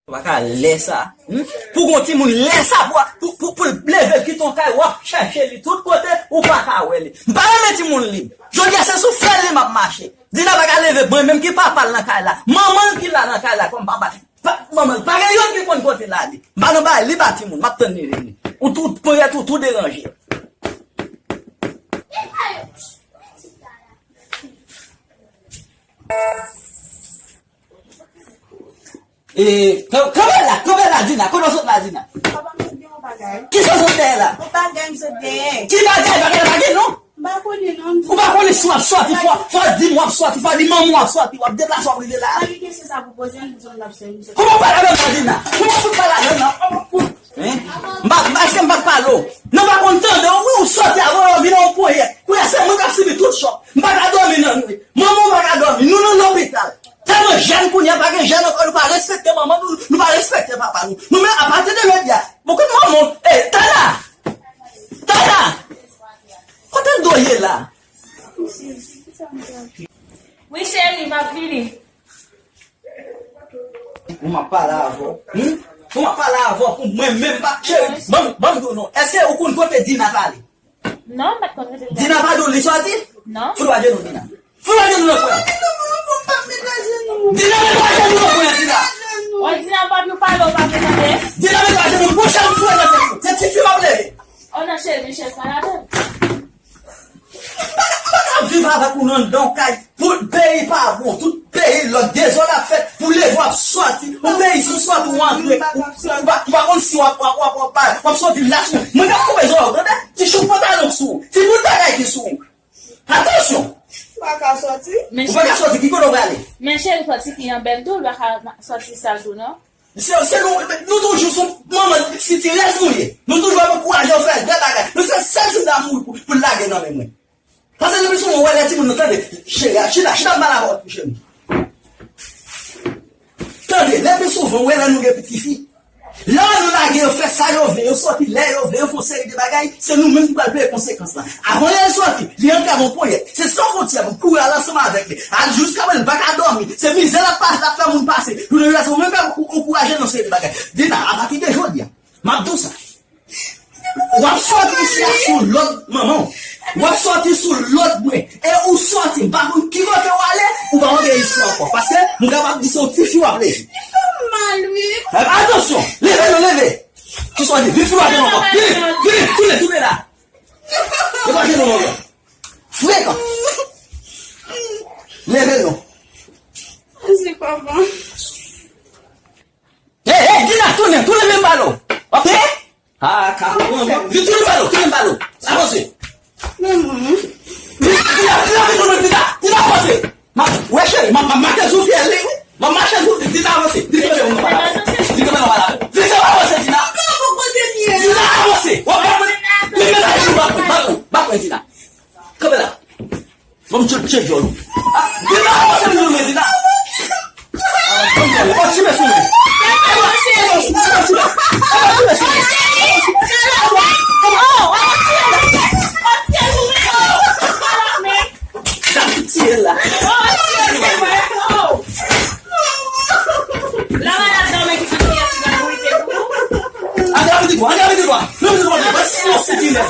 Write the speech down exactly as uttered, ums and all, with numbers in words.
Ou pa ka lè sa. Hmm? Pou gon timoun lè sa, pou, pou, pou, pou l leve kite yon kay, w ap chèche li tout kote, ou pa ka wè li. M pa renmen timoun lib. Jodi a, se sou fè li m ap mache. Dina pa ka leve, mwen menm ki papa l nan kay la. Manman l ki la nan kay la kòm papa. Pa, manman l, pa gen youn ki konn kote l ale. M pa nan bay lib a timoun, m ap tann li vini. Ou tou, ponyèt ou tou deranje. E, kan-, kanpe la, kanpe la, Dina. Kote w sot la, Dina? Papa, m sot gen yon bagay. Kisa w sot dèyè la? Yon bagay m sot dèyè. Ki bagay? Bagay la pa gen non. M pa konnen non. Ou pa konnen si w ap sòti, fò, fò w di m w ap sòti, fò w di manman w ap sòti, w ap deplase, w ap rive la. Pa gen kesyon sa pou poze, m di w m ap sòti, m sòti. Kòman w pale avè m la, Dina? Kòman w fout pale avè m la? Kòman w fout Hein? M pa, èske m pa t pale w? Non, m pa konn tande w, wi, ou sòti avè w, vin yon ponyèt. Kounye a, se mwen k ap sibi tout chòk. M pa ka dòmi nan nwit. Manman w pa ka dòmi. Nou nan lopital. Tèlman jèn kounye a, pa gen jèn ankò, nou pa respekte manman nou, nou pa respekte papa nou. Nou menm, apati de jodi a, bon, kote manman w? Ey, Tana! Tana! Kote l do ye la? Wi, cheri, m ap vini. Pou m ap pale avè w. Hmm? Pou m ap pale avè w, pou mwen menm pa. Cheri, ban m, ban m di w non. Èske ou konn kote Dina t ale? Non, m pa t konn kote Dina. Dina pa di w li sòti? Non. Fout w ajenou, Dina. Fout w ajenou nan kwen an. Dina, met w ajenou nan kwen an, Dina. O, Dina, m p ap nou pale, ou pa vle tande? Dina, met w ajenou, pwochen m foure nan tèt ou. Se tifi m ap leve. O non, cheri, Michel pa ladan. M pa ka viv avèk ou nan, nan yon kay. Tout peyi pa bon, tout peyi lòd, dezòd ap fèt, pou leve w ap sòti, yon peyi san sòti w antre, ou, ou pa, ou pa konn si w ap, w ap, w ap, w ap, w ap sòti la sou, mwen k ap koupe zòrèy w, tande? Ti chouk pantalon sou ou, ti bout bagay ki sou ou. Atansyon! M pa ka sòti. Ou pa ka sòti, ki kote w prale? Men cheri, fò tifi an bèl tou, l pa ka sòti sal tou, non? Se, se nou, nou toujou sou manman sitirèz nou ye. Nou toujou ap ankouraje yo fè de bagay. Nou se sèl sida mouri pou, pou l lage nan men mwen. Paske lepi souvan w wè lè timoun nan, tande, cheri a, chita, chita m pale avè w tou, cheri. Tande, lepi souvan w wè lè nou gen piti fi. Lè nou lage yo fè sa yo vle, yo sòti lè yo vle, yo fè yon seri de bagay, se nou menm ki pral peye konsekans lan. Avan lè l sòti, li antre avè yon ponyèt. Se san fwontyè, pou kouri al ansanm avèk li. Al jiskaprezan, li pa ka dòmi. Se mizè l ap pase, l ap fè moun pase. Jounen jodi a, se ou menm k ap ankouraje l nan seri de bagay. Dina, apati de jodi a, m ap di w sa. W ap sòti isi a sou lòd manman w. W ap sòti sou lòd mwen. E ou sòti, m pa konn ki kote w ale, ou pa obeyi isi ankò. Paske m kapab di se yon tifi w ap leve. Li fè m mal, wi. Atansyon, leve non, leve. Kisa w di? Vin fout w ajenou ankò. Vini, vini, tounen, tounen la. Leve ajenou ankò. Frekan. Leve non. Mèsi, papa. Hey, hey, Dina, tounen, tounen men balo. Ok? Ah, ka. Vin tounen balo, tounen balo. Avanse. Vin, Dina, Dina, vin tounen, Dina, Dina, avanse. Ma, wè cheri, ma, ma, mache sou fyèl li, wi. Ma, mache sou, Dina, avanse. Vin tounen men balo. Vin tounen men balo. Vin tounen, avanse, Dina. Dina, avanse. Wè, wè, wè. Vin, vin, vin, vin, vin, Dina. Kanpe la. Ban m tchotche djòl ou. Ah, Dina, avanse m di w men, Dina. Ban m djòl ou. Ban m tchime sou mwen. Ban m tchime sou mwen. Sa ki tiye l la? Antre avè di dwa, antre avè di dwa. Antre avè di dwa. Antre avè di dwa. Ban m si yon senti lè.